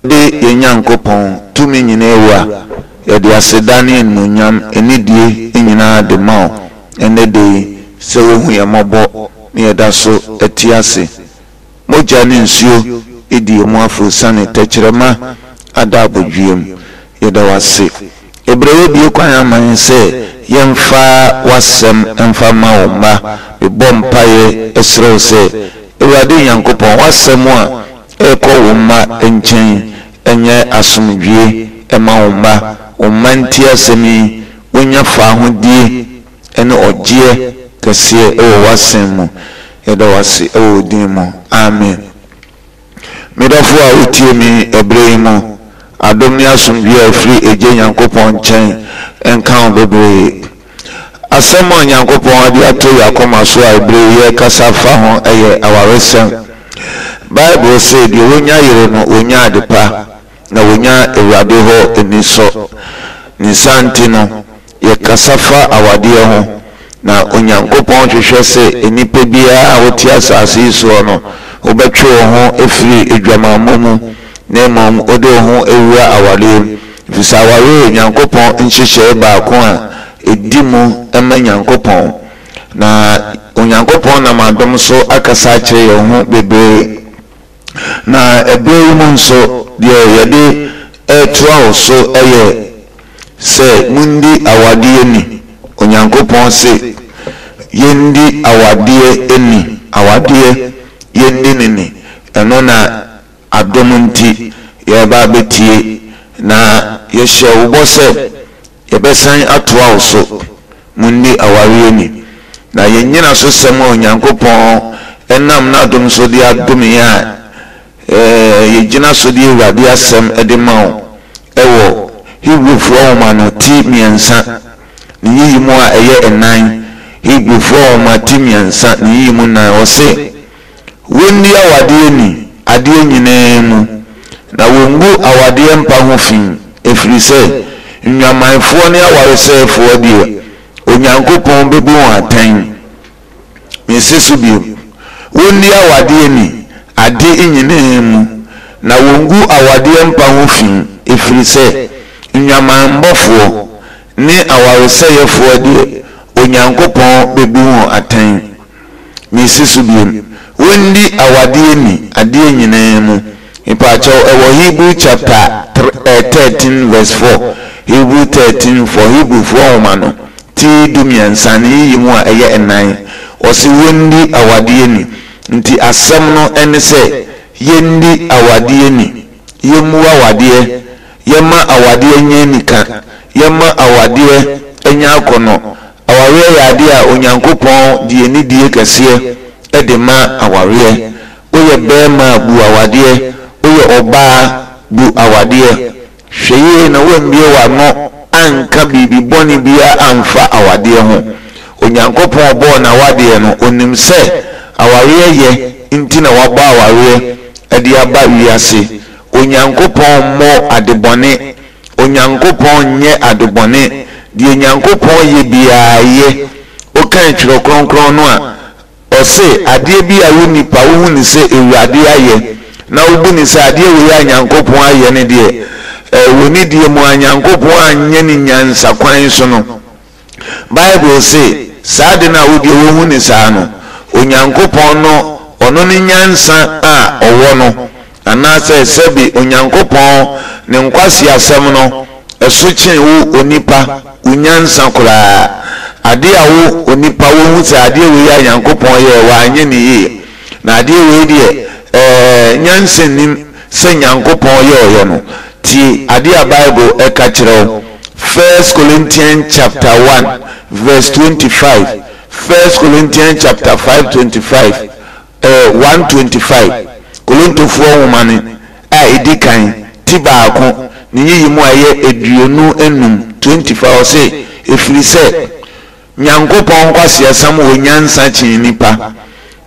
De yɛn Nyankopɔn, tumi nyinaa Wura, yɛde aseda ne animuonyam, anidie nyinaa de ma wo ɛnnɛ da yi sɛ woahu yɛn mmɔbɔ na yɛda so te ase. Mogya ne nsuo di yɛn mu aforosiane, tɛkyerɛma ada abodwoeɛm. Yɛda wo ase. Ebrɛ woabue kwan ama yɛn sɛ yɛmfa w'asɛm mfa mma wo mma. Mebɔ mpaeɛ srɛ wo sɛ, Awurade Nyankopɔn, w'asɛm a ɛrekɔ wo mma nkyɛn nyɛ asomdwoeɛ mma wo mma. Wo mma ntie asɛm yi, wɔnya faahodie ne ɔgyeɛ kɛseɛ wɔ w'asɛm mu. Yɛda wo ase wɔ wo din mu. Amen. Me dɔfo a wotie me ɛberɛ yi mu, adom ne asomdwoeɛ a ɛfiri Agya Nyankopɔn nkyɛn nka wo bebree. Asɛm a Nyankopɔn de ato yɛn akoma so a ɛberɛ yi yɛrekasa fa ho yɛ awaresɛm. Bible se deɛ ɔnya yere no, ɔnya adepa, na ɔnya Awurade hɔ anisɔ. Ne saa nti no, Yɛkasa fa awadeɛ ho, na Onyankopɔn hwehwɛ sɛ nnipa biara a wote asase yi soɔ no, wobɛtwe wo ho afiri adwamammɔ mu, na mmom wode wo ho awura awadeɛ mu, ɛfiri sɛ awareɛ yɛ Nyankopɔn nhyehyɛeɛ baako a ɛdi mu ma Nyankopɔn. Na Onyankopɔn nam adom so akasa akyerɛ yɛn ho bebree. Na ɛberɛ yi mu nso, deɛ yɛde retoa wo so yɛ sɛ monni awadeɛ ni. Onyankopɔn se yɛndi awadeɛ ni, awadeɛ, yɛndi no ni. Ɛno na adom nti yɛreba abɛtie. Na yɛhyɛ wo bɔ sɛ yɛbɛsan atoa wo so. Munni awareɛ ni. Na yɛn nnyinasosɛm a Onyankopɔn nam n'adom so de adom yɛn a yɛgyina so de Awurade asɛm de ma wo wɔ Hebrifoɔ nwoma no ti mmiɛnsa ne nyiyimu a ɛyɛ nnan, Hebrifoɔ nwoma ti mmiɛnsa ne nyiyimu nnan, ɔse, Wɔnni awadeɛ ni adeɛ nyinaa mu, na wɔngu awadeɛ mpa ho fi, ɛfiri sɛ nnwamanfoɔ ne awaresɛefoɔ deɛ, Onyankopɔn bɛbu wɔn atɛn. Mese so bio, wɔnni awadeɛ ni ade nyinaa mu, na wɔngu awadeɛ mpa ho fi, ɛfiri sɛ nnwamanbɔfoɔ ne awaresɛeɛfoɔ deɛ, Onyankopɔn bɛbu wɔn atɛn. Mesi so biom, Wɔnni awadeɛ ni adeɛ nyinaa mu. Mepaakyɛw, ɛwɔ Hebrew chapter 13 verse 4, Hebrew 13 4, Hebrewfoɔ nwoma no, ti 13 ne yiyi mu a ɛyɛ nnan. Ɔse wɔnni awadeɛ ni. Nti asɛm no ne sɛ, yɛnni awadeɛ ni, yɛmmu awadeɛ, yɛmma awadeɛ nyɛ anika, yɛmma awadeɛ nyɛ akɔnnɔ. Awareɛ yɛ adeɛ a Onyankopɔn de anidie kɛseɛ de ma awareɛ. Woyɛ barima a, bu awadeɛ. Woyɛ ɔbaa, bu awadeɛ. Hwɛ yie na woammue w'ano anka biribi bɔne biara amfa awadeɛ ho. Onyankopɔn a ɔbɔɔ n'awadeɛ no, ɔnim sɛ awareɛ yɛ nti na wabɔ awareɛ de aba wiase. Onyankopɔn mmɔ adebɔne. Onyankopɔn nyɛ adebɔne. Deɛ Nyankopɔn yɛ biara yɛ. Wokan Twerɛ Kronkron no a, ɔse adeɛ bi a wo nipa wohu no sɛ Awurade ayɛ, na wobu no sɛ adeɛ wei a Nyankopɔn ayɛ no deɛ, wɔ ne deɛ mu a Nyankopɔn anyɛ no nyansa kwan so no, Bible se saa ade no a wo deɛ wohu no saa no, Onyankopɔn no, ɔno ne nyansa a ɔwɔ no, anaasɛ sɛbe Onyankopɔn ne nkwaseasɛm no, ɛso kyen wo onipa, wo nyansa koraa. Ade a wo onipa wohu sɛ adeɛ wei a Nyankopɔn yɛɛ, wanyɛ no yie, na adeɛ wei deɛ, ɛɛ, nyansa nnim sɛ Nyankopɔn yɛɔyɛ no. Tie adeɛ a Bible ka kyerɛ wo, First Corinthians chapter 1 verse 25, First Corinthians chapter 5 25, ɛɛ, 1 25, Korintofoɔ nwoma no a ɛdi kan, ti baako, ne nyiyimu a ɛyɛ 25, 25, ɔse, Ɛfiri sɛ Nyankopɔn nkwaseasɛm wɔ nyansa kyen nnipa,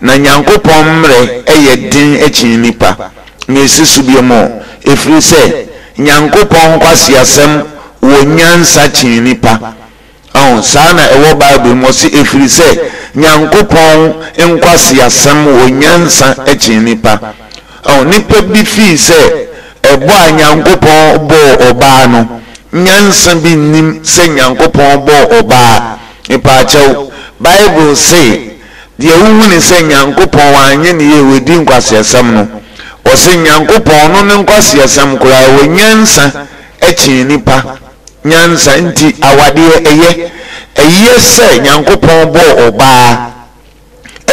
na Nyankopɔn mmerɛ yɛ den kyen nnipa. Mesi so biom o, ɛfiri sɛ Nyankopɔn nkwaseasɛm wɔ nyansa kyen nnipa. Ɔho, saa na ɛwɔ Bible mu, ɔse ɛfiri sɛ Nyankopɔn nkwaseasɛm wɔ nyansa kyen nnipa. Ɔho, nnipa bi fii sɛ. Ɛbɔ a Nyankopɔn bɔɔ ɔbaa no, nyansa bi nnim sɛ Nyankopɔn bɔɔ ɔbaa. Mepaakyɛw, Bible se, deɛ wohu ne sɛ Nyankopɔn wanyɛ ne yie, wadi nkwaseasɛm no. Ɔse Nyankopɔn, ɔno ne nkwaseasɛm koraa, ɛwɔ nyansa kyɛn nnipa nyansa, nti awadeɛ ɛyɛ. Ɛyɛ sɛ Nyankopɔn bɔɔ ɔbaa.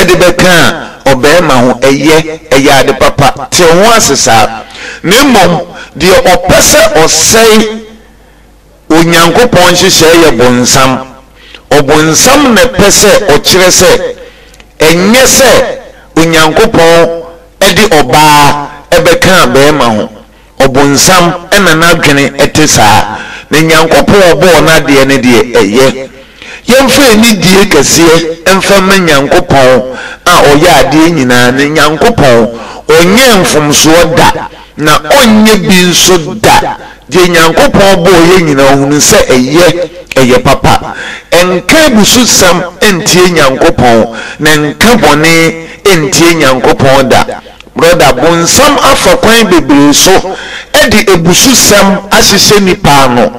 de bɛkaa ɔbarima ho, ɛyɛ, ɛyɛ ade papa, te wo ho ase saa. Na mmom deɛ ɔpɛ sɛ ɔsɛe Onyankopɔn nhyehyɛe yɛ bonsam. Ɔbonsam na ɛpɛ sɛ ɔkyerɛ sɛ ɛnyɛ sɛ Onyankopɔn de ɔbaa bɛkaa barima ho. Ɔbonsam na n'adwene te saa, na Nyankopɔn a ɔbɔɔ n'adeɛ no deɛ, ɛyɛ. Yɛmfa anidie kɛseɛ mfa mma Nyankopɔn a ɔyɛ adeɛ nyinaa no, Nyankopɔn, ɔnyɛɛ mfomsoɔ da, na ɔnyɛ bi nso da. Deɛ Nyankopɔn bɔeɛ nyinaa, ɔhunuu sɛ ɛyɛ, ɛyɛ papa. Nka abususɛm ntie Nyankopɔn, na nka bɔne ntie Nyankopɔn da. Brɔda, bonsam afa kwan bebree so de abususɛm ahyehyɛ nnipa ano.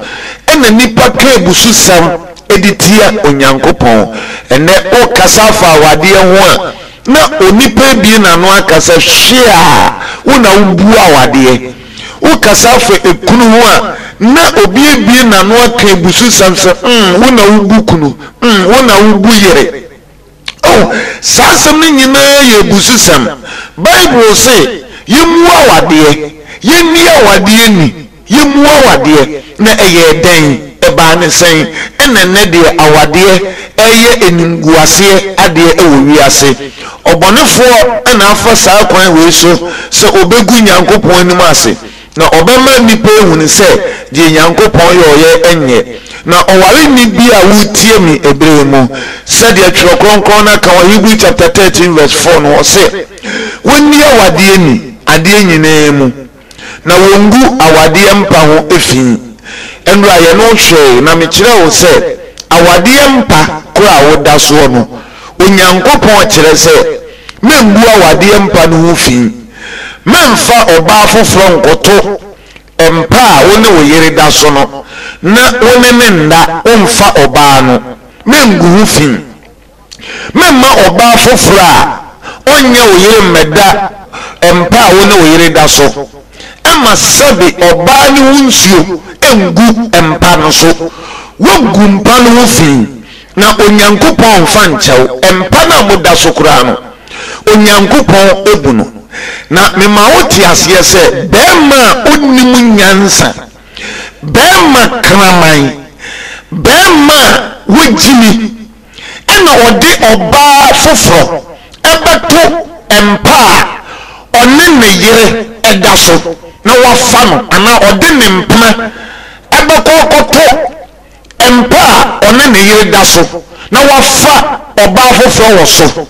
Ɛna nnipa ka abususɛm de tia Onyankopɔn. Ɛnnɛ wokasa afa awadeɛ ho a, na onipa abue n'ano aka sɛ, Hweaa, wo na wobu awadeɛ. Wokasa afa ekunu ho a, na obi abue n'ano aka abususɛm sɛ, Mm, wo na wobu kunu. Mm, wo na wobu yere. Oh, saa asɛm no nyinaa yɛ abususɛm. Bible se yɛmmu awadeɛ, yɛnni awadeɛ ni, yɛmmu awadeɛ. Na ɛyɛɛ dɛn? Ɛbaa ne sɛn? Ɛna ɛnnɛ deɛ awadeɛ reyɛ animguaseɛ adeɛ wɔ wiase. Ɔbɔnefoɔ na afa saa kwan wei so sɛ ɔbɛgu Nyankopɔn anim ase. Na ɔbɛma nnipa ahunu sɛ deɛ Nyankopɔn yɛ ɔyɛ nyɛ. Na ɔware nni bi a woretie me ɛberɛ yi mu. Sɛdeɛ Twerɛ Kronkron no aka wɔ Hebrew chapter 13 verse 4 no, ɔse, Wɔnni awadeɛ ni adeɛ nyinaa mu, na wɔngu awadeɛ mpa ho fi. Ɛnora yɛne wo hwɛɛe, na mekyerɛɛ wo sɛ awadeɛ mpa korɔ a woda soɔ no, Onyankopɔn kyerɛ sɛ menngu awadeɛ mpa no ho fi. Memmfa ɔbaa foforɔ nkɔto mpa a wo ne wo yere da so no, na wo ne no nna, wommfa ɔbaa no. Menngu ho fi. Memma ɔbaa foforɔ a ɔnyɛ wo yere mmɛda mpa a wo ne wo yere da so. Mma sɛbe ɔbaa no ho nsuo nngu mpa no so. Woagu mpa no ho fi. Na Onyankopɔn mfa nkyɛ wo. Mpa no a moda so koraa no, Onyankopɔn bu no. Na mema wote aseɛ sɛ, barima a ɔnnim nyansa, barima kraman, barima a wagyimi, ɛna ɔde ɔbaa foforɔ bɛto mpa a ɔne ne yere da so na wafa no, anaa ɔde ne mpena bɛkɔ akɔto mpa a ɔne ne yere da so na wafa ɔbaa foforɔ wɔ so.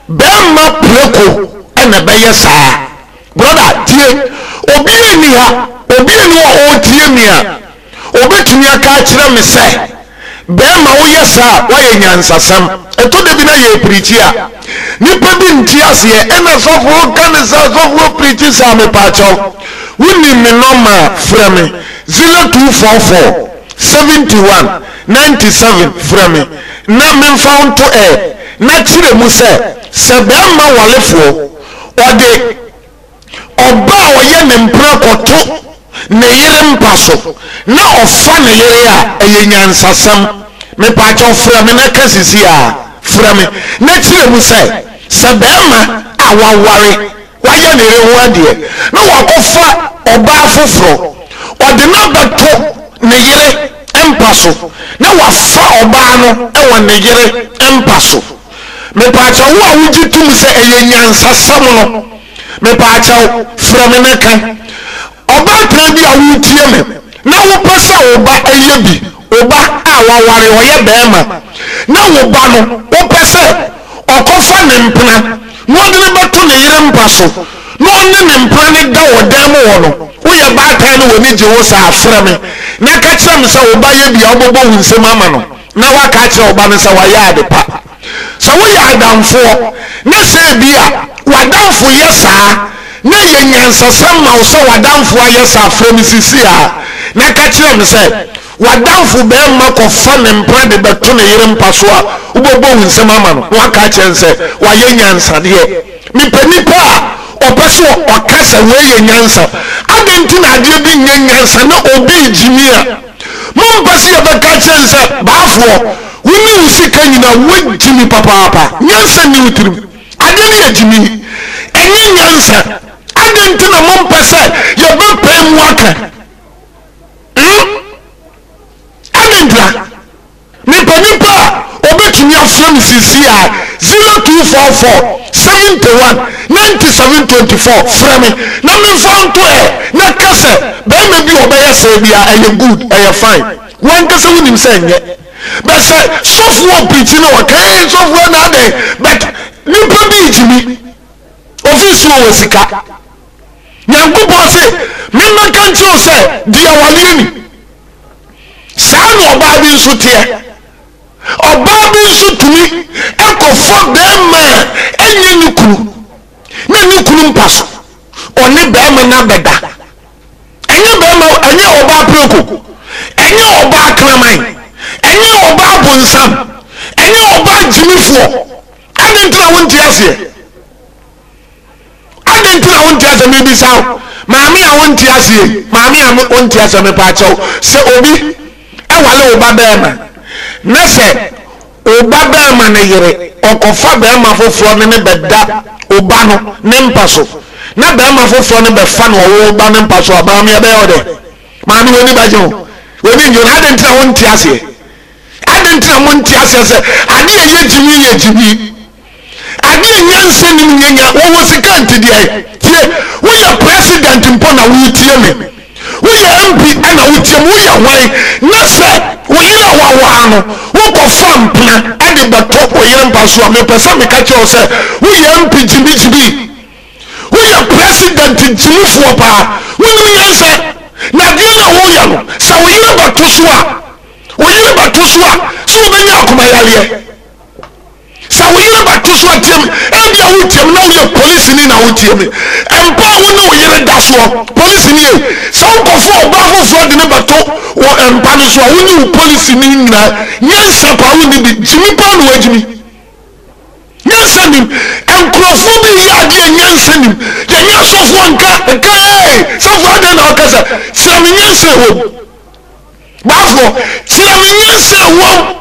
Barima preko na ɛbɛyɛ saa. Brɔda, tie. Obi nni ha, obi nni hɔ a ɔretie me a ɔbɛtumi aka akyerɛ me sɛ, barima woyɛ saa a, woayɛ nyansasɛm. Ɛtɔ da bi na yɛrepirikyi a, nnipa bi nte aseɛ, ɛna sɔfo woka ne saa, sɔfo wopirikyi saa, mepaakyɛw, wonim me nɔma a, frɛ me. 0244 71 97 Frɛ me na memfa wo nto air na kyerɛ mu sɛ, sɛ barima warefoɔ ɔde ɔba a ɔyɛ ne mpena kɔto ne yere mpa so na ɔfa ne yere a, ɛyɛ nyansasɛm? Mepaakyɛw frɛ me na ka sisi ara. Frɛ me na kyerɛ mu sɛ, sɛ barima a waware wayɛ ne yere ho adeɛ na wakɔfa ɔbaa foforɔ, ɔde no abɛto ne yere mpa so na wafa ɔbaa no wɔ ne yere mpa so. Mepaakyɛw, wo a wogye tom sɛ ɛyɛ nyansasɛm no, mepaakyɛw, frɛ me na ka. Ɔbaatan bi a woretie me na wopɛ sɛ wo ba yɛ bi, wo ba a waware, ɔyɛ barima, na wo ba no, wopɛ sɛ ɔkɔfa ne mpena na ɔde no bɛto ne yere mpa so na ɔne ne mpena no da wɔ dan mu hɔ no, woyɛ baatan no w'ani gye ho saa a, frɛ me na ka kyerɛ me sɛ wo ba yɛ bi a wobɛbɔ wo nsam ama no na woaka akyerɛ wo ba no sɛ wayɛ ade pa. Sɛ woyɛ adamfoɔ na sɛ ebia w'adamfo yɛ saa. na ɛyɛ nyansasɛm ma wo sɛ w'adamfo ayɛ saa, frɛ me seesei ara na ka kyerɛ me sɛ w'adamfo barima kɔfa ne mpena de bɛto ne yere mpa so a, wobɛbɔ wo nsam ama no na woaka akyerɛ no sɛ wayɛ nyansadeɛ. Mepɛ nipa a ɔpɛ sɛ ɔka sɛ wei yɛ nyansa. Adɛn nti na adeɛ bi nyɛ nyansa na obi regyimi a mompɛ sɛ yɛbɛka akyerɛ no sɛ baafoɔ, wo ne wo sika nyinaa woagyimi papaapa. Nyansa nni wo tirim. Adeɛ no yɛ gyimi. Ɛnyɛ nyansa. Adɛn nti na mompɛ sɛ yɛbɛpae mu aka? Hmm? Adɛn ntia? Mepɛ nipa a ɔbɛtumi afrɛ me seesei a, 0244 71 97 24, frɛ me na memfa nto ɛ na ka sɛ barima bi a ɔbɛyɛ saa biara ɛyɛ good, ɛyɛ fine. W'ankasa wonim sɛ ɛnyɛ. But sɛ sɔfoɔ preachi na ɔka ee sɔfoɔ na adɛn but nipa bi gyimi ofi so ɔwɔ sika. Nyankopɔn se memmɛka nkyerɛ wo sɛ di awareɛ ni. Saa na ɔbaa bi nso teɛ. Ɔbaa bi nso tumi kɔfa bɛrima a ɛnyɛ ne kunu na ne kunu mpa so ɔne bɛrima no abɛda. Ɛnyɛ bɛrima, ɛnyɛ ɔbaa preko, ɛnyɛ ɔbaa kraman, ɛnyɛ ɔbaa bonsam, ɛnyɛ ɔbaa gyimifoɔ. Adɛn nti na wonte aseɛ? Adɛn nti na wonte aseɛ? Mebisa wo, maame a wonte aseɛ yi, maame a wonte aseɛ, mepaakyɛw, sɛ obi ɛwale wo ba bɛrima na sɛ wo ba bɛrima no yere ɔkɔfa bɛrima foforɔ ne ne bɛda wo ba no ne mpa so na bɛrima foforɔ no bɛfa no ɔwo wo ba no mpa so a, maame ɛbɛyɛ wo dɛ? Maame w'ani bɛgye ho? W'ani ngye ho? Na adɛn nti na wonte aseɛ? Adɛn nti na monte aseɛ sɛ adeɛ a ɛyɛ gyimi yɛ gyimi? Adeɛ a nyansa nnim nyɛ nya. Wɔwɔ sika nti deɛ. Tie, woyɛ president mpo na woretie me. Woyɛ MP na wotie me. Woyɛ hwan na sɛ wo yere a wawaa no wokɔfa mpena de bɛto wo yere mpa so a, mepɛ sɛ meka kyerɛ wo sɛ woyɛ MP gyimigyimi. Woyɛ president gyimifoɔ paa. Wonim nyansa. Na adeɛ no a woyɛ no, sɛ wo yere bɛto so a, wo yere bɛto so a, sɛ wobɛnya akomayareɛ. Sɛ wo yere bɛto so atie me, ebia wotie me na woyɛ polisini na wotie me. Mpa a wo ne wo yere da soɔ, polisini ei, sɛ wokɔfa ɔbaa foforɔ de no bɛto wo mpa no so a, wo ne wo polisini nyinaa, nyansa paa wonni bi, gyimi paa na woagyimi. Nyansa nim. Nkurɔfoɔ bi yɛ adeɛ nyansa nim. Yɛnyɛ asɔfoɔ nka, nka ee, sɔfoɔ adɛn na ɔkasa, kyerɛ me nyansa ɛwɔ mu. Baafoɔ, kyerɛ me nyansa ɛwɔ mu.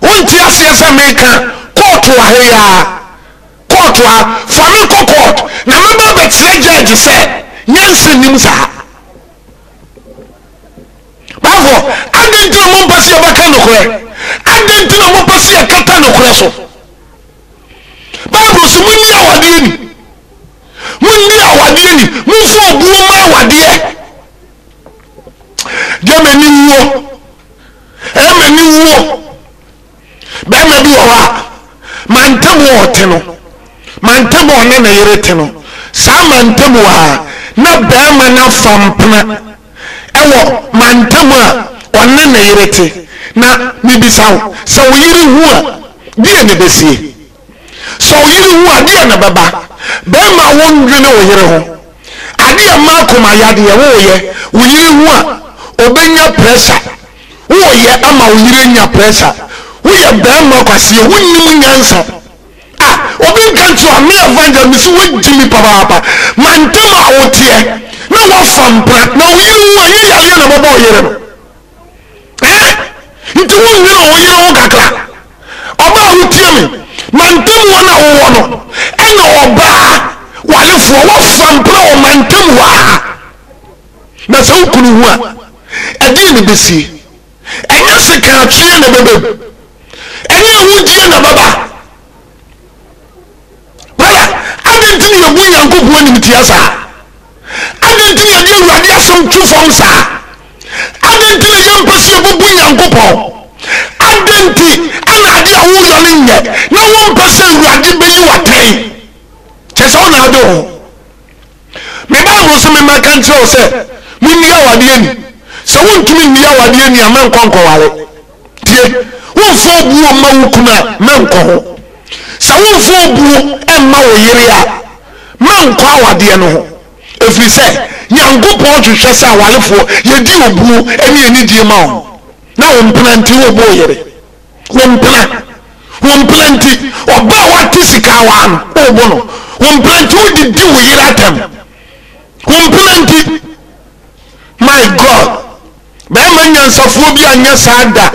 Wonte aseɛ sɛ meka kɔɔto wɔ ha yi ara, kɔɔto ha, fa me kɔ kɔɔto na mɛba abɛkyerɛ gyɛɛgye sɛ nyansa nnim saa. Baafoɔ, adɛn nti na mompɛ sɛ yɛbɛka nokorɛ? Adɛn nti na mopɛ sɛ yɛkata nokorɛ so? Bible se monni awadeɛ ni, monni awadeɛ ni, momfa obuo ma awadeɛ. Deɛ m'ani wuo, ɛyɛ m'ani wuo. Bɛrima bi wɔ hɔ a, mantam a ɔte no, mantam a ɔne ne yere te no, saa mantam hɔ a na bɛrima no afa mpena ɛwɔ mantam a ɔne ne yere te. Na mebisa wo, sɛ wo yere hu a, deɛ na ɛbɛsie? Sɛ wo yere hu a, deɛ na ɛbɛba? Bɛrima a wondwene wo yere ho, Adeɛ a ɛma akoma yadeɛ, woyɛ, wo yere hu a, ɔbɛnya pressure. Woyɛ ama wo yere anya pressure. Woyɛ barima kwaseɛ, wonnim nyansa. Ah, obi nka nkyerɛ wo a, me evangelist, mese woagyi me papaapa. Mantam a woteɛ, na woafa mpena, na wo yere hu a, ɛnyɛ yareɛ na ɛbɛbɔ wo yere no. Eh? Nti wonnwene wo yere ho kakra? Ɔbaa wotie me, mantam hɔ na wowɔ no, ɛna ɔbaa warefoɔ woafa mpena wɔ mantam hɔ a, na sɛ wo kunu hu a, ɛdeɛn na ɛbɛsie? Ɛnyɛ sekaatweɛ na ɛbɛba mu, ɛnyɛ awudie na ɛbɛba. Brother, adɛn nti na yɛbu Nyankopɔn animtia saa? Adɛn nti na yɛde Awurade asɛm tu fam saa? Adɛn nti na yɛmpɛ sɛ yɛbubu Nyankopɔn? Adɛn nti na ade a woyɔ no nyɛ na wompɛ sɛ Awurade bɛyi wo atɛn? Kyerɛ sɛ wo na wode wo ho. Me Bible se memmɛka nkyerɛ wo sɛ monni awadeɛ ni. Sɛ wontumi nni awadeɛ ni a mɛnkɔ nkɔware. Tie, womfa obuo mma wo kunu a mɛnkɔ ho. Sɛ womfa obuo mma wo yere a, mɛnkɔ awadeɛ no ho. Ɛfiri sɛ, Nyankopɔn hwehwɛ sɛ awarefoɔ yɛdi obuo ne anidie ma wɔn. Na wo mpena nti wobɔ wo yere. Wo mpena. Wo mpena nti, ɔbaa a wate sika awaa no, wobo no. Wo mpena nti wodidi wo yere atɛm. Wo mpena nti. My God! Barima nyansafoɔ bi anyɛ saa da.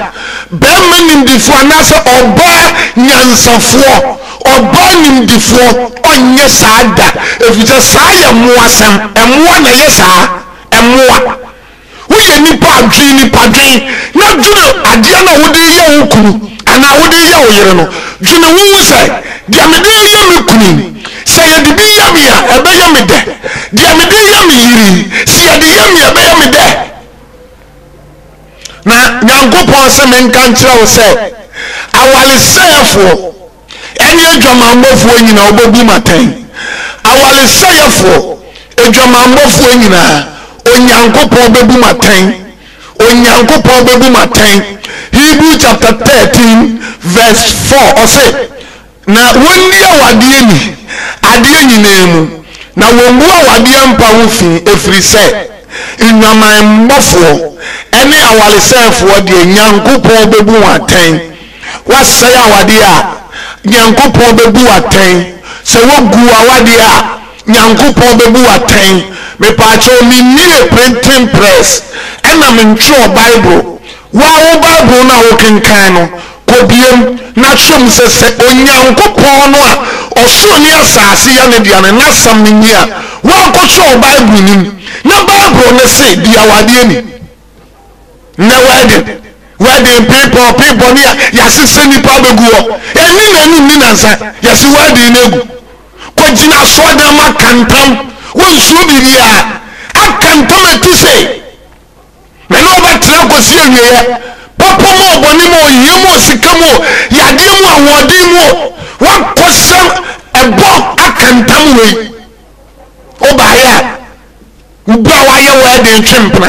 Barima nimdifoɔ anaasɛ ɔbaa nyansafoɔ, ɔbaa nimdifoɔ ɔnyɛ saa da. Ɛfiri sɛ saa yɛ mmoasɛm. Mmoa na ɛyɛ saa. Mmoa. Woyɛ nipa a, dwen nipa dwen na dwene adeɛ no a wode reyɛ wo kunu anaa wode reyɛ wo yere no. Dwene ho hu sɛ, deɛ mede reyɛ me kunu yi, sɛ yɛde bi yɛ me a, ɛbɛyɛ me dɛ. Deɛ mede reyɛ me yere yi, sɛ yɛde yɛ me a, ɛbɛyɛ me dɛ. Na Nyankopɔn se menka nkyerɛ wo sɛ, awaresɛefoɔ ne adwamammɔfoɔ nyinaa wɔbɛbu mo atɛn. Awaresɛefoɔ, adwamammɔfoɔ nyinaa, Onyankopɔn bɛbu mo atɛn. Onyankopɔn bɛbu mo atɛn. Hebrew chapter 13 verse 4, ɔse, Na wɔnni awadeɛ ni adeɛ nyinaa mu, na wɔngu awadeɛ mpa ho fi, ɛfiri sɛ nnwamammɔfoɔ ne awaresɛefoɔ deɛ, Nyankopɔn bɛbu wɔn atɛn. Woasɛe awadeɛ a, Nyankopɔn bɛbu wo atɛn. Sɛ wogu awadeɛ a, Nyankopɔn bɛbu wo atɛn. Mepaakyɛw, mennie printing press, ɛna mentwerɛ Bible. Wo ara wo Bible no a wokenkan no, Kɔ biom, na hwɛ mu sɛ, sɛ Onyankopɔn no a ɔsoro ne asase yɛ ne dea no, n'asɛm no nye a, woankɔkyerɛw Bible no mu, na Bible no se, Di awadeɛ ni. Nnɛ wedding, wedding, peepɔ, peepɔ ne yɛasesɛ nnipa abɛgu hɔ. Ɛnni nnanu nni nansa, yɛse wedding no agu. Kɔgyina asɔredan mu aka ntam, wonsuro biribiara, aka ntam a ɛte sei. Me ne wo bɛtena kɔsi awieɛ, papa mu o, bɔne mu o, hia mu o, sika mu o, yadeɛ mu o, ahoɔden mu o, woakɔhyɛ ɛbɔ aka ntam wei. Wobaeɛ a, wo a wayɛ wo ɛden twe mpena.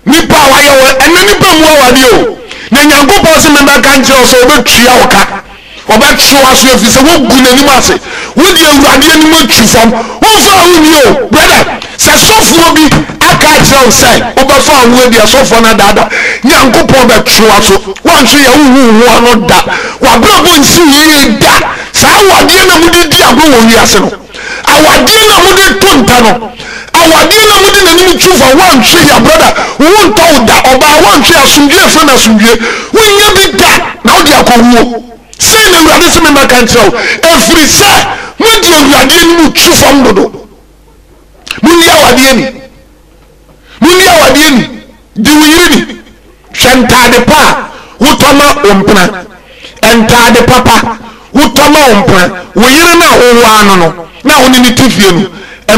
Nipa a wayɛ wo, ɛnɛ nipa mmu awadeɛ o. Na Nyankopɔn se membɛka nkyerɛ wo sɛ ɔbɛtua wo ka. Ɔbɛtwe w'aso ɛfiri sɛ woagu n'anim ase. Wode Awurade anim atwi fam. Womfaa ho nni o. Brother, sɛ sɔfoɔ bi aka akyerɛ wo sɛ wobɛfa wo ho adi a, sɔfoɔ no adaadaa. Nyankopɔn bɛtwe w'aso. Woanhwɛ yie a wonhu wo ho ano da. W'abrabɔ nsi wo yie da. Saa awadeɛ no a mode di agorɔ wɔ wiase no, awadeɛ no a mode to nta no, awadeɛ no a mode n'anim twi fam, woanhwɛ yie a, brother, wo ho ntɔ wo da. Ɔbaa, woanhwɛ yie a, asomdwoeɛ yɛfrɛ no asomdwoeɛ, wonnya bi da na wode akɔwuo. Sei na Awurade se memmɛka nkyerɛ wo, ɛfiri sɛ mode Awurade anim twi fam dodo. Monni awadeɛ ni. Monni awadeɛ ni. Di wo yere ni. Hwɛ ntaade pa a wotɔ ma wo mpena. Ntaade papa wotɔ ma wo mpena. Wo yere no a wowaa no no, na wo ne no te fie no,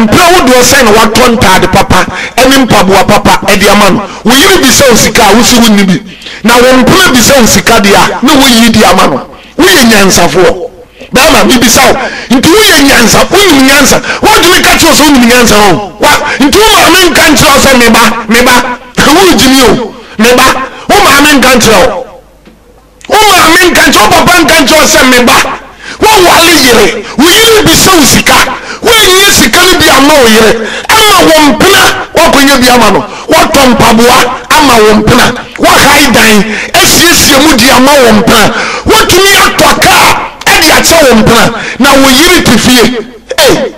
mprɛ hodoɔ sɛn na woatɔ ntaade papa ne mpaboa papa de ama no? Wo yere bisa wo sika a, wose wonni bi. Na wo mpena bisa wo sika deɛ a, na woyi de ama no. Woyɛ nyansafoɔ. Bɛrima, mebisa wo, nti woyɛ nyansa, wonim nyansa? Wontumi nka kyerɛ wo sɛ wonim nyansa o. Wa, nti wo maame nka nkyerɛ wo sɛ me ba, me ba, woregye me o, me ba. Wo maame nka nkyerɛ wo. Wo maame nka nkyerɛ wo papa nka nkyerɛ wo sɛ me ba. Woaware yere, wo yere bisa wo sika, woannya sika no bi amma wo yere, ama wo mpena woakɔnya bi ama no, woatɔ mpaboa ama wo mpena, woahae dan asiesie mu de ama wo mpena, woatumi atɔ kaa de akyɛ wo mpena, na wo yere te fie. Ei,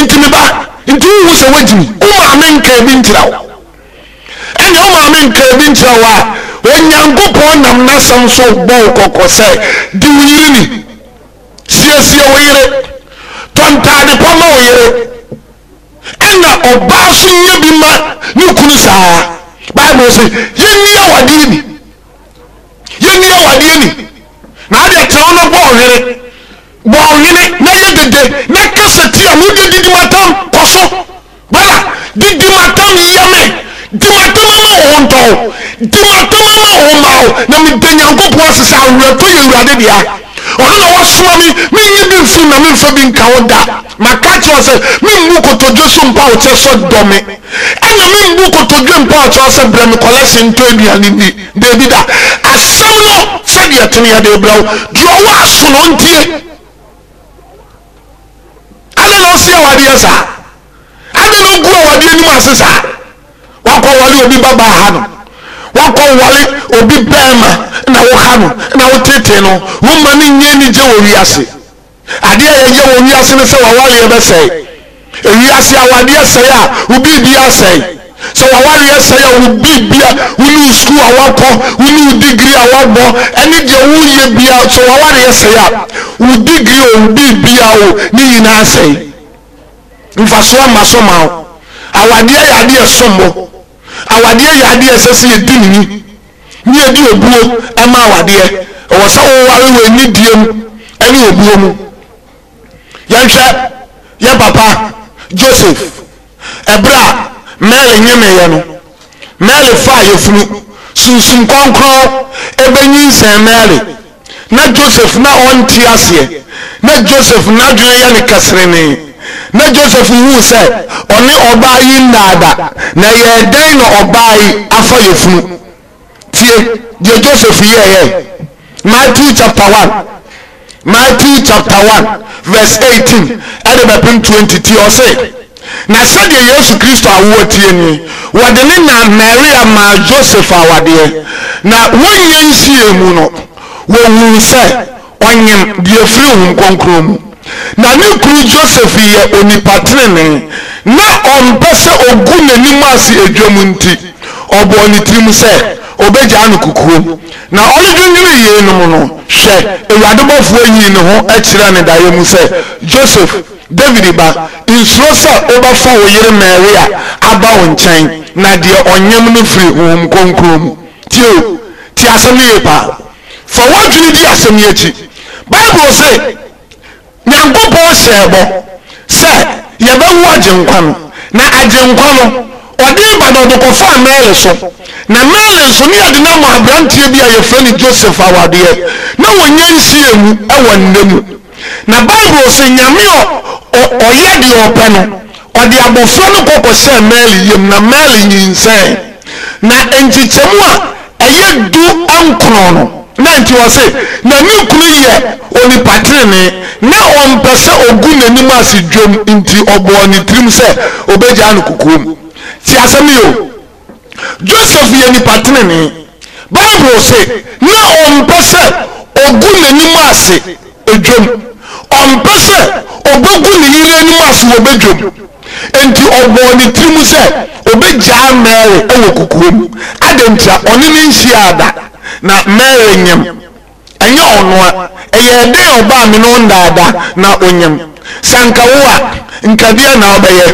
nti me ba, nti wonhu sɛ woagyimi? Wo maame nkaa bi nkyerɛ wo? Ɛnneɛ wo maame nkaa bi nkyerɛ wo a, Onyankopɔn nam n'asɛm so rebɔ wo kɔkɔ sɛ, di wo yere ni, siesie wo yere, tɔ ntaade pa ma wo yere. Ɛnna ɔbaa nso nyɛ bi ma ne kunu saa. Bible se, yɛnni awadeɛ ni. Yɛnni awadeɛ ni. Na adeɛ tena wo no bɔ ɔhwene. Bɔ ɔhwene na yɛ dede na kasa tia me. Wodeɛ didi m'atam, kɔ so. Brother, didi m'atam yɛ me. Di m'atam ama wo ho ntɔ wo. Di m'atam ama wo ho mma wo. Na meda Nyankopɔn ase sɛ awerɛtɔ yɛ Awurade dea. Ɔno na wasoma me, mennyi bi mfiri mu na memfa bi nka ho da. Maka akyerɛ wo sɛ, memmu kotodwe so mpa wo kyɛ sɛ dɔ me. Ɛna membu kotodwe mpa wo kyɛw sɛ brɛ me kɔlɛhyen ntɔ aduane nni. Dabi da. Asɛm no, sɛdeɛ ɛte no yɛde rebrɛ wo. Deɛ ɔwɔ aso no, ɔntie. na ɔsi awadeɛ saa? Adɛn na ɔgu awadeɛ anim ase saa? Wakɔware obi babaa ha no. Wakɔware obi bɛrima na woha no na wotetee no. Womma no nyɛ anigye wɔ wiase. Adeɛ a yɛyɛ wɔ wiase ne sɛ w'awareɛ bɛsɛe. Ewiase awadeɛ sɛe a, wo biribiara sɛe. Sɛ w'awareɛ sɛe a, wo biribia, wo ne wo sukuu a woakɔ, wo ne wo degree a woabɔ, ɛne deɛ woyɛ biara, sɛ w'awareɛ sɛe a, wo degree o, wo biribiara o, ne nyinaa sɛe. Mfasoɔ mma so mma wo. Awadeɛ yɛ adeɛ a ɛsom bo. Awadeɛ yɛ adeɛ a ɛsɛ sɛ yɛdi no ni, ne yɛde obuo ma awadeɛ. Ɛwɔ sɛ woware wɔ anidie mu ne obuo mu. Yɛnhwɛ yɛn papa Joseph. Ɛberɛ a Mary nyemeeɛ no, Mary faa yafunu, Sunsum Kronkron bɛnyinsɛn Mary. Na Joseph na ɔnte aseɛ. Na Joseph n'adwene yɛ no kɛserenee. Na Joseph huu sɛ ɔne ɔbaa yi nnaa da, na ɛyɛɛ dɛn na ɔbaa yi afa yafunu? Tie deɛ Joseph yɛeɛ. Matthew chapter 1, Matthew chapter 1 verse 18 ɛde bɛpem 20 tie ɔse, Na sɛdeɛ Yesu Kristo awoɔ teɛ nie, wɔde ne na Maria maa Joseph awadeɛ, na wɔnnya nhyiee mu no, wɔhuu sɛ ɔnyem deɛ ɛfiri Honhom Kronkron mu. Na ne kunu Joseph yɛ onipa tenenee, na ɔmpɛ sɛ ɔgu n'anim ase edwam nti, ɔbɔɔ ne tirim sɛ ɔbɛgyaa no kokoam. Na ɔredwennwene yeinom no, hwɛ, Awurade bɔfoɔ yii ne ho kyerɛɛ no daeɛ mu sɛ, Joseph, Dawid ba, nsuro sɛ wobɛfa wo yere Maria aba wo nkyɛn, na deɛ ɔnyem no firi Honhom Kronkron mu. Tie o, tie asɛm no yie paa. Fa w'adwene di asɛm yi akyi. Bible se, Nyankopɔn hyɛɛ bɔ sɛ yɛbɛwo Agyenkwa no, na Agyenkwa no, ɔde reba no, ɔde kɔfaa Mary so. Na Mary nso, ne yɛde no ama aberanteɛ bi a yɛfrɛ no Joseph awadeɛ. Na wɔnya nhyiamu wɔ nna mu. Na Bible se Nyame a ɔyɛ deɛ ɔpɛ no, ɔde abɔfra no kɔ kɔhyɛɛ Mary yam, na Mary nyinsɛn. Na nkyekyɛmu a ɛyɛ du nkron no, na nti ɔse, na ne kunu yɛ onipa tenenee, na ɔmpɛ sɛ ɔgu n'anim ase dwam nti ɔbɔɔ ne tirim sɛ ɔbɛgyaa no kokoam. Tie asɛm yi o. Joseph yɛ nipa tenenee. Bible se na ɔmpɛ sɛ ogu n'anim ase dwam. Ɔmpɛ sɛ obegu ne yere anim ase wɔ badwam. Enti ɔbɔɔ ne tirim sɛ obegyaa Mary wɔ kokoam. Adɛn ntia? Ɔne no nhyiaa da. Na Mary nyem. Ɛnyɛ ɔno a, ɛyɛɛ dɛn a ɔbaa me ne wo nnaadaa na onyem? Sɛ anka wo a, nka deɛn na wobɛyɛ?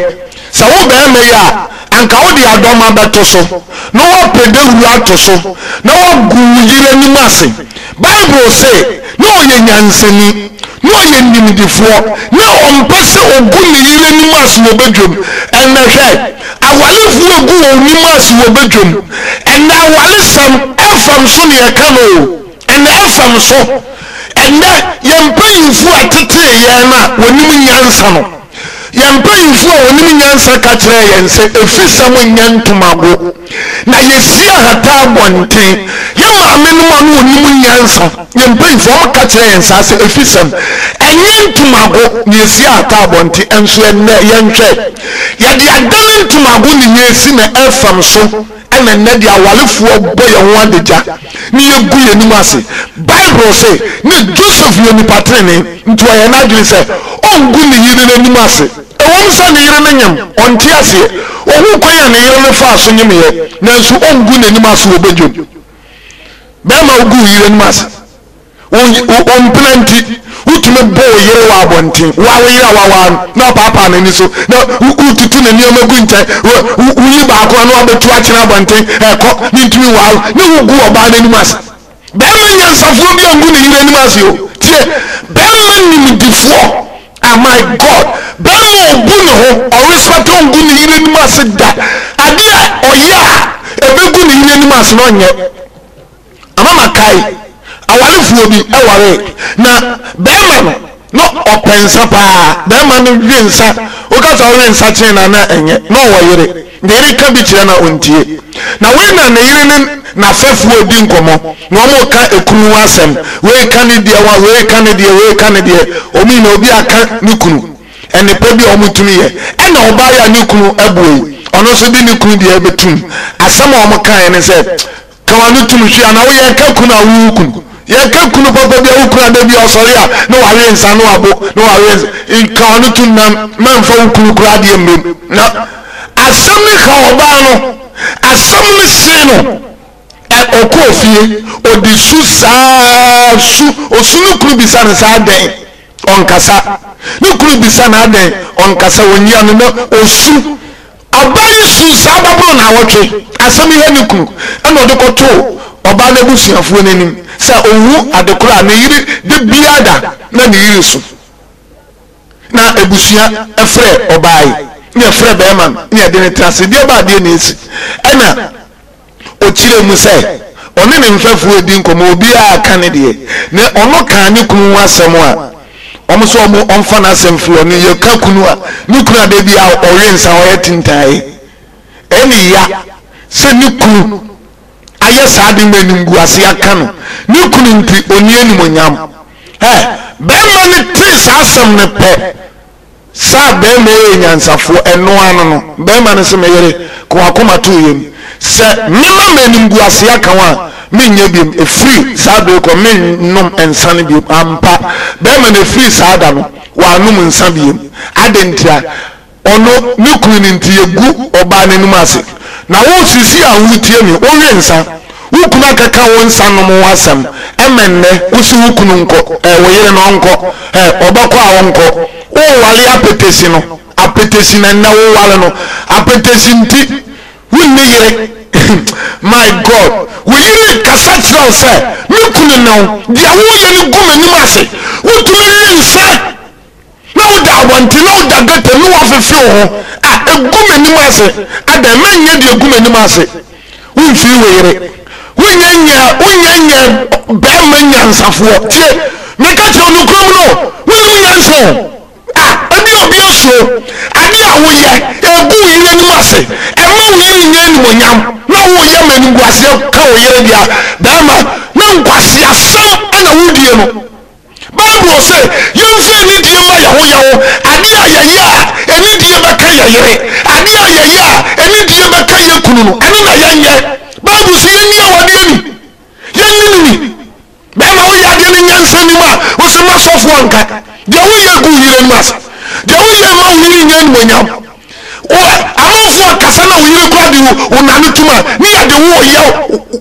Sɛ wo barima yi a, anka wode adɔma bɛto so, na woapɛ dawuro ato so, na woagu wo yere anim ase. Bible se na ɔyɛ nyansani, na ɔyɛ nimdefoɔ, na ɔmpɛ sɛ ɔgu ne yere anim ase wɔ badwam. Ɛnnɛ hwɛ, awarefoɔ gu wɔn anim ase wɔ badwam. Ɛnnɛ awaresɛm, ɛfam so na yɛka no o. Ɛnnɛ ɛfam so. Ɛnnɛ yɛn mpanyimfoɔ a tetee yɛn no a wɔnim nyansa no, yɛn mpanyimfoɔ a wɔnim nyansa ka kyerɛɛ yɛn sɛ efisɛm nyɛ ntomago, na yɛsi ahata abɔnten. Yɛn maamenom a na wɔnim nyansa, yɛn mpanyimfoɔ, wɔka kyerɛɛ yɛn saa sɛ efisɛm ɛnyɛ ntomago na yɛsi ahata abɔnten. Ɛnso ɛnnɛ yɛnhwɛ, yɛde adane ntomago na yɛsi na ɛfam so. Ɛna nnɛ deɛ awarefoɔ bɔ yɛn ho adagya ne yɛgu yɛn anim ase. Bible se na Joseph yɛ onipa tenenee, nti ɔyɛɛ n'adwene sɛ ɔngu ne yere no anim ase. Ɛwom sɛ ne yere no nyem, ɔnte aseɛ, ɔhu kwan a ne yere no faa so nyemeeɛ, nanso ɔngu n'anim ase wɔ badwam. Bɛrima wogu wo yere anim ase. Wo wo mpena nti, wotumi bɔ wo yere wɔ abɔnten. Wo a wo yere a wawaa no, na ɔpaapaa n'ani so, na wotutu ne nneɛma gu nkyɛn. Woyi baako a na wabɛtu akyene abɔnten, ɛkɔ, mentumi nwaa wo, na wogu ɔbaa no anim ase. Barima nyansafoɔ bi angu ne yere anim ase o. Tie, barima nimdifoɔ, ah my God, barima a ɔbu ne ho, ɔrespect, ɔngu ne yere anim ase da. Adeɛ a ɔyɛ a ɛbɛgu ne yere anim ase no ɔnyɛ. Ama makae awarefoɔ bi waree na bɛrima no na ɔpɛ nsa paa, bɛrima no we nsa, woka sɛ ɔwe nsa kyee no a na ɛnyɛ, na ɔwɔ yere, ne yere ka bi kyerɛ no a ɔntie. Na wei na ne yere ne n'afɛfoɔ redi nkɔmmɔ na wɔreka ekunu ho asɛm, wei ka ne deɛ wa, wei ka ne deɛ, wei ka ne deɛ, wɔn nyinaa obi aka ne kunu. Nnepa bi a wɔtumi yɛ. Ɛna ɔbaa yi a ne kunu abuo yi, ɔno nso de ne kunu deɛ bɛtum. Asɛm a wɔkaeɛ ne sɛ, Ka w'ano tum hwee anaa wo yɛka kunu a wo kunu. Yɛka kunu papa bi a wo kunu a da bi a ɔsɔre a na wawe nsa na wabo na wawe nsa. Ka w'ano tum na mɛmfa wo kunu koraa deɛ mmam. Na asɛm no ha ɔbaa no. Asɛm no hyee no. Ɛ ɔkɔɔ fie, ɔde su saa su. Ɔsu ne kunu bisa no sɛ adɛn? Ɔnkasa. Ne kunu bisa no adɛn? Ɔnkasa. Ɔnyia no na ɔsu. Ɔbaa yi suu saa bɛboro naawɔtwe. Asɛm yi ha ne kunu ɛna ɔde kɔtoo ɔbaa no abusuafoɔ no anim sɛ ɔhu ade korɔ a ne yere da biara da na ne yere su. Na abusua frɛ ɔbaa yi ne ɛfrɛ bɛrima no ne ɛde no tena ase. Deɛ ba adeɛ na ɛsi. Ɛna Ɔkyerɛɛ mu sɛ ɔne ne mfɛfoɔ redi nkɔmmɔ, obiara reka ne deɛ, na ɔno kaa ne kunu ho asɛm a, wɔn nso wɔn ɔmfa n'asɛm firi hɔ. Ne yɛka kunu a, ne kunu a da biara ɔwe nsa, ɔyɛ tintae. Ɛne ya sɛ ne kunu ayɛ saa de ma animguase aka no. Ne kunu nti ɔnni animuonyam. Ɛ, bɛrima no tee saa asɛm no pɛ, Saa barima yi yɛ nyansafoɔ, ɛno ano no, barima no se, Me yere, ka w'akoma to wo yam, sɛ mema m'animguaseɛ aka wo a, menyɛ biom, ɛfiri saa berɛ yi kɔ, mennom nsa no biom. Ampa, barima no, ɛfiri saa da no, wannom nsa biom. Adɛn ntia? Ɔno, ne kunu no nti, yɛgu ɔbaa no anim ase. Na wo, seesei a woretie me, wowe nsa, Wo kunu akɛka wo nsa nom ho asɛm ɛmɛ nnɛ wo se wo kunu nkɔ eh wo yere no ɔnkɔ eh ɔbɛkɔ a ɔnkɔ wo ware apetesi no apetesi na nnɛ wo ware no apetesi nti wo nni yere my God wo yere kasa kyerɛ wo sɛ me kunu ne wo deɛ wo yɛ no gu m'anim ase wo tumi we nsa. Na woda abɔnten, na woda gutter mu, na woafefe wo ho a, egu m'anim ase. Adɛn, menyɛ deɛ egu m'anim ase. Womfii wo yere. Wonyɛ nyɛ, wonyɛ nyɛ bɛrima nyansafoɔ. Tie, meka kyerɛ wo nokorɛ mu no, wonnim nyansa o. A, ebi obi asuro. Adeɛ a woyɛ, egu wo yere anim ase. Ɛmma wo yere nnya animuonyam. Na woyɛ ma animguaseɛ ka wo yere deɛ a, bɛrima, na nkwaseasɛm na wodie no. Bible se, Yɛmfa anidie mma yɛn ho yɛn ho. Adeɛ a yɛyɛ a anidie bɛka yɛn yere, adeɛ a yɛyɛ a anidie bɛka yɛn kunu no, ɛno na yɛnyɛ. Bible se yɛnni awadeɛ ni, yɛnni no ni. Bɛrima woyɛ adeɛ no nyansa nim a, wose ma sɔfoɔ nka. Deɛ woyɛ gu wo yere anim ase. Deɛ woyɛ mma wo yere nnya animuonyam. Wo amanfoɔ kasa na wo yere kora de wo nane tom a, ne yɛde wo yɛ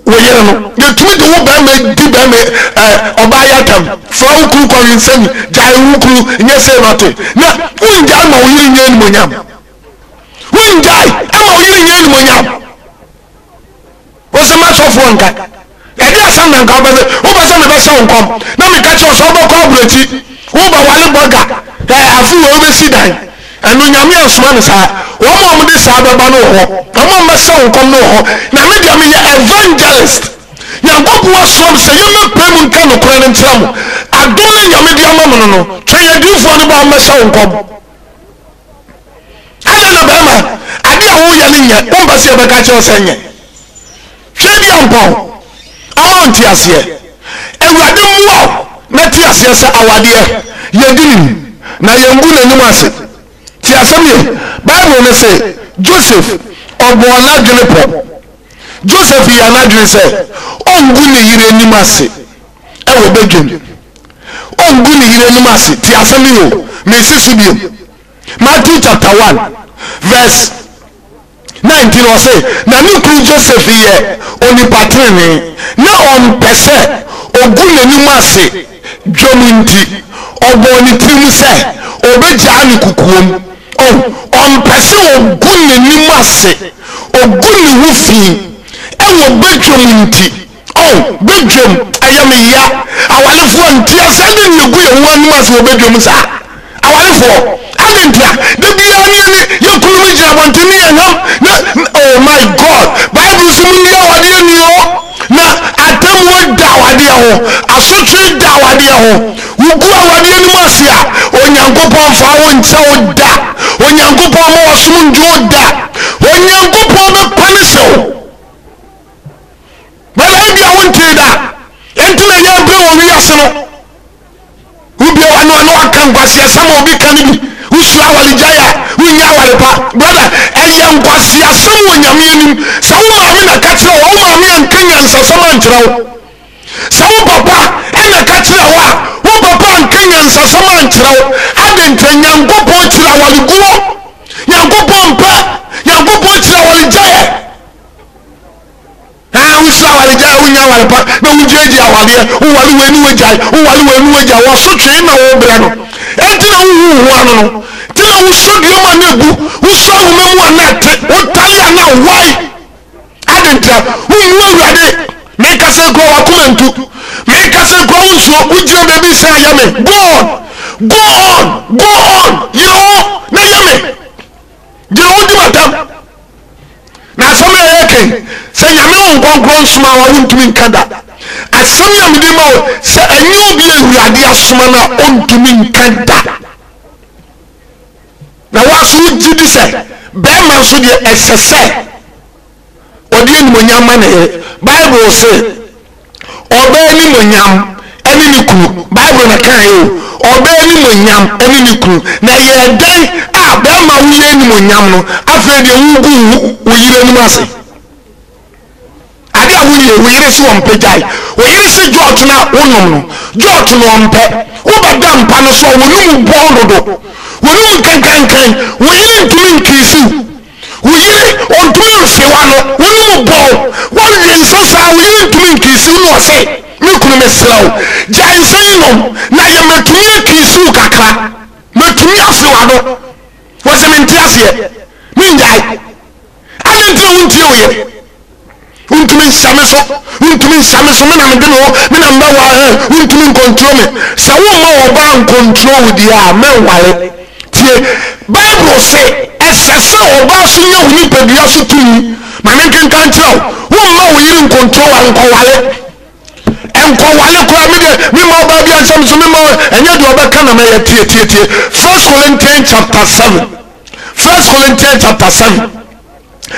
wo yere no. Yɛtumi de wo bɛrima di bɛrima ɛ ɔbaa yɛ atam. Fa wo kunu kɔ nsam, gyae wo kunu, nyɛ sei na ɔte. Na wongyae ma wo yere nya animuonyam. Wongyae ma wo yere nya animuonyam. Wose m'asɔfoɔ nka. Ɛdeɛ asɛm na nka wopɛ sɛ wopɛ sɛ mebɛhyɛ wo nkɔm na meka kyerɛ wo sɛ wobɛkɔ aburokyi wobɛwale bɔga ɛ afe wei wobɛsi dan ɛno Nyame ansoma no saa wɔn a wɔde saa bɛba no wɔ hɔ wɔn a wɔbɛhyɛ wo nkɔm no wɔ hɔ na me deɛ meyɛ evangelist Nyankopɔn asoma me sɛ yɛmmɛpɛ mu nka nokorɛ no nkyerɛ mo adom no Nyame de ama mo no no twɛn adiyifoɔ no ba wɔmmɛhyɛ wo nkɔm. Adɛn na bɛrima, adeɛ a woyɛ no nyɛ, wompɛ sɛ yɛbɛka kyerɛ wo sɛ nyɛ? Hwɛ bi ampɔn, ɔma wo nteaseɛ. Awurade mmoa wo na te aseɛ sɛ awadeɛ, yɛdi no ni, na yɛngu n'anim ase. Tie asɛm yie, Bible no se Joseph, ɔbɔɔ n'adwene pɔ. Joseph yɛɛ n'adwene sɛ ɔngu ne yere anim ase wɔ badwam. Ɔngu ne yere anim ase. Tie asɛm yi o, mesi so bio. Matthew chapter 1 verse 19 ɔse, na ne kunu Joseph yɛ onipa tenenee, na ɔmpɛ sɛ ɔgu n'anim ase dwam nti, ɔbɔɔ ne tirim sɛ ɔbɛgyaa no kokoam. Oh, ɔmpɛ sɛ ɔgu n'anim ase, ɔgu ne ho fi wɔ badwam nti. Oh, badwam, ɛyɛ me ya. Awarefoɔ nte ase, adɛn na yɛgu yɛn ho anim ase wɔ badwam saa? Awarefoɔ, adɛn ntia? Da biara ne yɛne yɛn kununom gyina abɔnten ne yɛn ham na, oh my God, Bible se monni awadeɛ ni o, na atemmuo da awadeɛ ho, asotwe da awadeɛ ho. Wogu awadeɛ no mu ase a, Onyankopɔn mfa wo nkyɛ wo da. Onyankopɔn mma w'asom ndwo wo da. Onyankopɔn bɛpanehye wo. Bɛla ebia wontee da. Enti na yɛbrɛ wɔ wiase no. Wobue w'ano a na waka nkwaseasɛm a obi ka no bi. Wosua aware pa. Brother, ɛyɛ nkwaseasɛm wɔ Nyame anim sɛ wo maame na ɛka kyerɛ wo a, wo maame anka nyansasɛm ankyerɛ wo. Sɛ wo papa na ɛka kyerɛ wo a, wo papa anka nyansasɛm ankyerɛ wo. Adɛn ntia? Nyankopɔn kyiri awareguo. Nyankopɔn mpɛ. Nyankopɔn kyiri awaregyaeɛ. Aa wohyira awaregyae a wonnya aware pa na wogyiagyia awareɛ, woware wei ne wagyae, woware wei ne wagyae, wɔsotwee na wobrɛ no. Enti na wohu wo ho ano no. Nti na wosɔ dua mu a na ebu, wosɔ ahoma mu a na ɛte, wotare a na awae. Adɛn ntia? Wommu Awurade. Mekasa yi koraa w'akoma ntu. Mekasa yi koraa wonsuro, wogyina baabi sɛ yɛ me. Go on, go on, go on, yere wo na yɛ me. Gyina wo di m'atam. Na asɛm yi a yɛreka yi, sɛ Nyame Honhom Kronkron nsomaa wo a, wontumi nka da. Asɛm yi a mede ma wo, sɛ ɛnyɛ obi a Awurade asoma no a, ɔntumi nka da. Na wo nso wogye di sɛ bɛrima nso deɛ ɛsɛ sɛ ɔde animuonyam ma ne yere. Bible se ɔbaa animuonyam ne ne kunu. Bible na kaeɛ o. Ɔbaa animuonyam ne ne kunu. Na ɛyɛɛ dɛn a bɛrima woyɛ animuonyam no afei deɛ wogu wo yere anim ase? Ade a woyɛ, wo yere se ɔmpɛ gyae. Wo yere se jɔɔto no a wonom no, jɔɔto no ɔmpɛ. Wobɛda mpa no so a, w'anum bɔn dodo. W'anum nkankankan. Wo yere ntumi nkiisi wo. Wo yere, ɔntumi mfe w'ano. W'anum bɔn. Woawe nsa saa, wo yere ntumi nkiisi wo na ɔse, Me kunu mesrɛ wo, gyae nsa yi nom na yɛ matumi akiisi wo kakra. Matumi afe w'ano. Wɔse mente aseɛ. Mengyae. Adɛn nti na wontie wo yere? Wontumi nhyɛ me so, wontumi nhyɛ me so, me na mede me ho, me na mebɛware ɛ, wontumi nkontro me. Sɛ womma ɔbaa nkontro wo deɛ a, mɛnware. Tie, Bible se, ɛsɛ sɛ ɔbaa so nya wo nipadua so tumi. Ma menkenkan nkyerɛ wo, womma wo yere nkontro wo a, nkɔware. Nkɔware koraa, me deɛ, memma ɔbaa bi anhyɛ me so, memma, ɛnyɛ deɛ ɔbɛka na mɛyɛ. Tie, tie, tie. First Corinthians chapter 7. First Corinthians chapter 7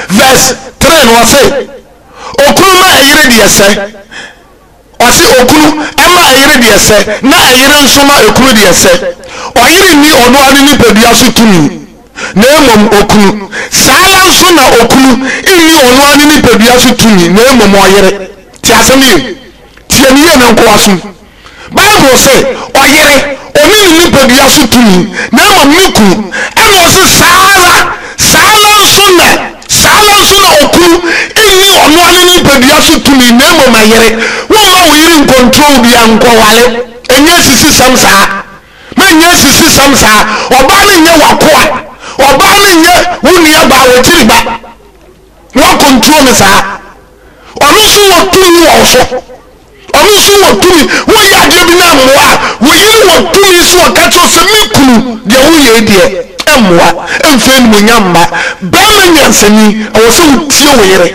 verse 3 no ɔse okunu ma ɛyere deɛ sɛ ɔse okunu ɛma ɛyere deɛ sɛ na ɛyere nso ma ekunu deɛ sɛ ɔyere nni ɔno ara ne nipadua so tumi na mmom okunu saa ara nso na okunu nni ɔno ara ne nipadua so tumi na mmom ɔyere te asɛm yie tie ne yie na nkoasom Bible se, Ɔyere, onni ne nipadua so tumi, na mmom ne kunu. Ɛna ɔse, Saa ara, saa ara nso na, saa ara nso na okunu nni ɔno ara ne nipadua so tumi, na mmom ɛyere. Womma wo yere nkontrol bia, nkɔware. Ɛnyɛ asisisɛm saa. Mɛnyɛ asisisɛm saa. Ɔbaa no nyɛ w'akoa. Ɔbaa no nyɛ wo nuabaa, w'akyiri ba. Woakontrol no saa. Ɔno nso wɔ tumi wɔ wo so. Ɔno nso wɔ tumi. Woyɛ adeɛ bi na ammoa a, wo yere wɔ tumi sɛ ɔka kyerɛ wo sɛ, Me kunu, deɛ woyɛ yi deɛ, ɛmmoa, ɛmfa animuonyam mma. Barima nyansani, ɛwɔ sɛ wotie wo yere.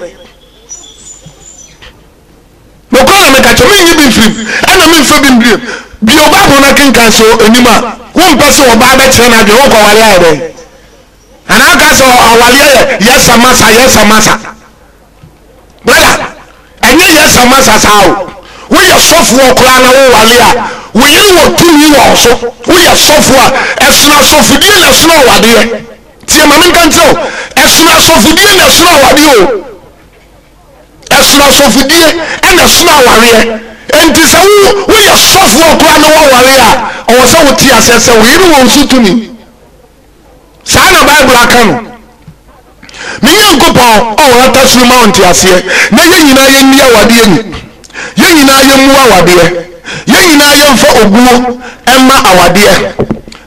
Nokorɛ na meka kyerɛ, mennye bi mfiri mu, ɛna memfa bi mbiem. Bio Bible no akenkan sɛ anim a, wompɛ sɛ ɔbaa bɛkyerɛ n'adwene, wokɔware ayɛ dɛn? Anaa woka sɛ awareɛ yɛ yɛsa masa, yɛsa masa. Brother, ɛnyɛ yɛ sa masa saa o. Woyɛ sɔfoɔ koraa na wowale a, wo yere wɔ tumi wɔ wo so. Woyɛ sɔfoɔ a, ɛsono asɔfodie na ɛsono awadeɛ. Tie ma menka nkyerɛ wo, ɛsono asɔfodie na ɛsono awadeɛ o. Ɛsono asɔfodie ɛna ɛsono awareɛ. Enti sɛ wo woyɛ sɔfoɔ koraa na woaware a, ɔwɔ sɛ wote aseɛ sɛ wo yere wɔ wo so tumi. Saa na Bible aka no. Me Nyankopɔn a ɔhata soro ma wo nteaseɛ, na yɛn nyinaa yɛnni awadeɛ ni. Yɛn nyinaa yɛmmu awadeɛ. Yɛn nyinaa yɛmfa obuo mma awadeɛ,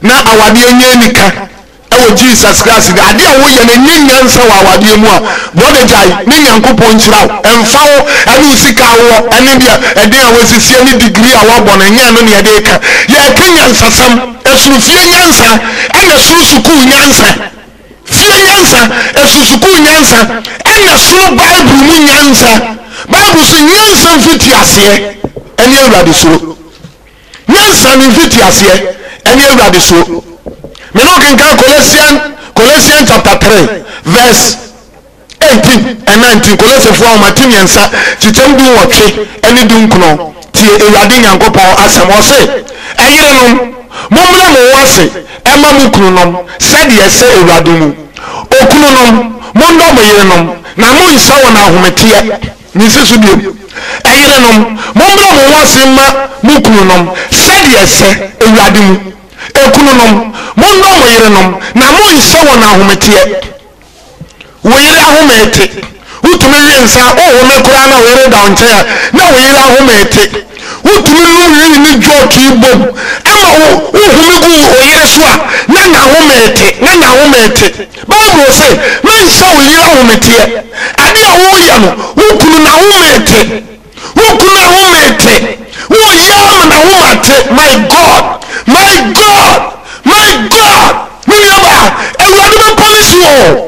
na awadeɛ nyɛ anika ɛwɔ Jesus Christ din. Adeɛ a woyɛ no ɛnyɛ nyansa wɔ awadeɛ mu a, brɔda gyae ne Nyankopɔn nhyira wo. Ɛmfa wo ɛne wo sika a wowɔ ɛne deɛ ɛden a woasisi ɛne degree a woabɔ no, ɛnyɛ ɛno ne yɛde reka. Yɛreka nyansasɛm. Ɛsono fie nyansa ɛna ɛsono sukuu nyansa. Fie nyansa, ɛsono sukuu nyansa, ɛna ɛsono Bible mu nyansa. Bible se nyansa mfitiaseɛ ɛne Awurade suro. Nyansa ne mfitiaseɛ ɛne Awurade suro. Me ne wo kenkan Colossians, Colossians chapter 3 verse 18 and 19, Kolosefoɔ nwoma ti mmiɛnsa kyekyɛm dunwɔtwe ne dunkron, Tie Awurade Nyankopɔn asɛm, ɔse, Ɛyerenom, Mommrɛ mo ho ase mma mo kununom sɛdeɛ ɛsɛ Awurade mu. Okununom, monnɔ mo yerenom, na monnhyɛ wɔn ahometeɛ. Mensi so bio. Ɛyerenom, mommrɛ mo ho ase mma mo kununom sɛdeɛ ɛsɛ Awurade mu. Ekununom, monnɔ mo yerenom, na monnhyɛ wɔn ahometeɛ. Wo yere ahome te. Wotumi we nsa, wohome koraa na wo yere da wo nkyɛn a, na wo yere ahome te. Wotumi nom wii ne jɔɔto yi bom ma wo wohome gu wo yere so a, na n'ahome te, na n'ahome te. Bible se, Mennhyɛ wo yere ahometeɛ. Ade a woreyɛ no, wo kunu n'ahome te. Wo kunu ahome te. Woreyɛ ama n'ahome ate. My God! My God! My God! Me nuabaa, Awurade bɛ punish wo o.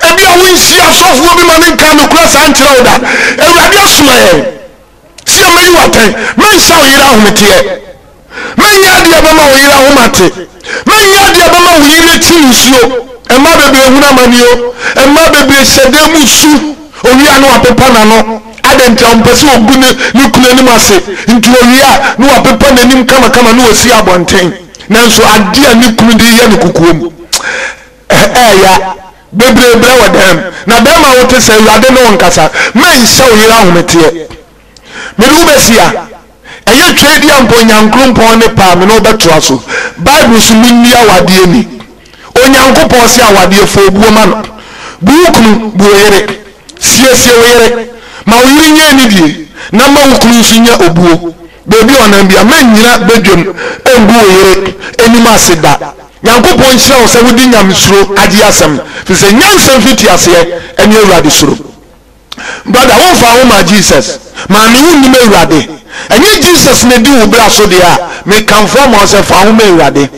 Ebia wonhyia asɔfoɔ bi ma ne nka nokorɛ saa nkyerɛ wo da. Awurade asoma yɛn sɛ yɛmmɛyi wo atɛn. Mɛnhyɛ wo yere ahometeɛ. Mɛnyɛ adeɛ a ɛbɛma wo yere ahome ate. Mɛnyɛ adeɛ a ɛbɛma wo yere akyi nsuo. Mmaa bebree hunu amane o. Mmaa bebree hyɛ dan mu su. Owia na wapepa n'ano. Adɛn nti a? Ɔmpɛ sɛ ɔgu ne ne kunu anim ase. Nti ɔwie a, na wapepa n'anim kamakama na wasi abɔnten. Nanso adeɛ a ne kunu de reyɛ no kokoam, ɛɛya. Bebree brɛ wɔ dan mu. Na barima a wote sɛ Awurade ne wo nkasa. Mɛnhyɛ wo yere ahometeɛ. Mede wo bɛsi a. Ɛyɛ Tweaduampɔ Nyankoropɔn ne pɛ a me ne wo bɛtoa so. Bible so menni awadeɛ ni. Onyankopɔn se awadeɛ fa obuo ma no. Bu wo kunu, bu wo yere. Siesie wo yere. Ma wo yere nya anidie na ma wo kunu nso nya obuo. Baabi a ɔnam bia, mɛnnyina badwam ngu wo yere anim ase da. Nyankopɔn nhyira wo sɛ wode nyamesuro agye asɛm, firi sɛ nyansa mfitiaseɛ ne Awurade suro. Brother wo nfaa ho maa Jesus maame wo nnim awurade ɛnyɛ Jesus na di wo bra so deɛ a me kamfo ama wo sɛ fa ho ma awurade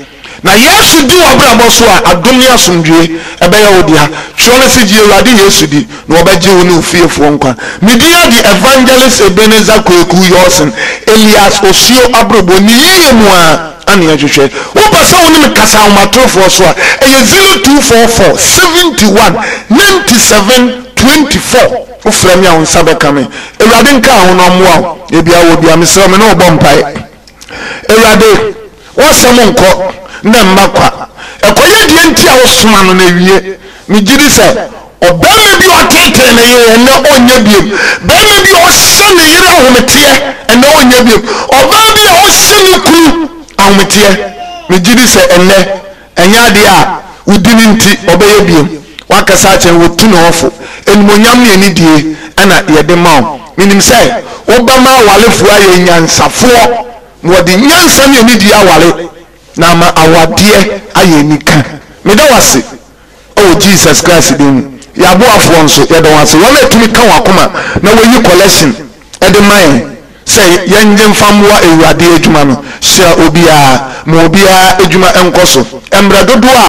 na Yesu di w'abrabɔ so a adom ne asomdwie ɛbɛyɛ wo dea twerɛ no se gye awurade Yesu di na ɔbɛgye wo ne wo fiefoɔ nkwa me din ade Evangelist Ebenezer Kweku Yorson Elias Osuo Abrobɔ ne yie mu a ana yɛhwehwɛ wopɛ sɛ wo ne me kasa ahomatorofoɔ so a ɛyɛ 0244 71 97 24 Wofrɛ me a wo nsa bɛka me. Awurade nka ho na ɔmmoa wo. Baabi a wowɔ biara, mesrɛ wo, me ne wo bɔ mpaeɛ. Awurade, w'asɛm nkɔ na mma kwa. Ɛkɔyɛ deɛ nti a wosoma no na awie. Megye di sɛ ɔbarima bi a ɔteetee ne yere, ɛnnɛ ɔnyɛ biom. Barima bi a ɔhyɛ ne yere ahometeɛ, ɛnnɛ ɔnyɛ biom. Ɔbaa bi a ɔhyɛ ne kunu ahometeɛ, megye di sɛ ɛnnɛ Ɛnyɛ adeɛ a wodi no nti ɔbɛyɛ biom. Wakasa akyerɛ no, watu ne ho fo. Animuonyam ne anidie na yɛde ma wo. Menim sɛ wobɛma awarefoɔ ayɛ nyansafoɔ na wɔde nyansa ne anidie aware na ama awadeɛ ayɛ anika. Meda wo ase wɔ Jesus Christ din mu. Yɛn aboafoɔ nso, yɛda wɔn ase. Wɔn a ɛtumi ka wɔn akoma na wɔyi collection de ma yɛn sɛ yɛngye mfa mmoa Awurade adwuma no. Hyira obiara. Ma obiara adwuma nkɔ so. Mmerɛ dodoɔ a.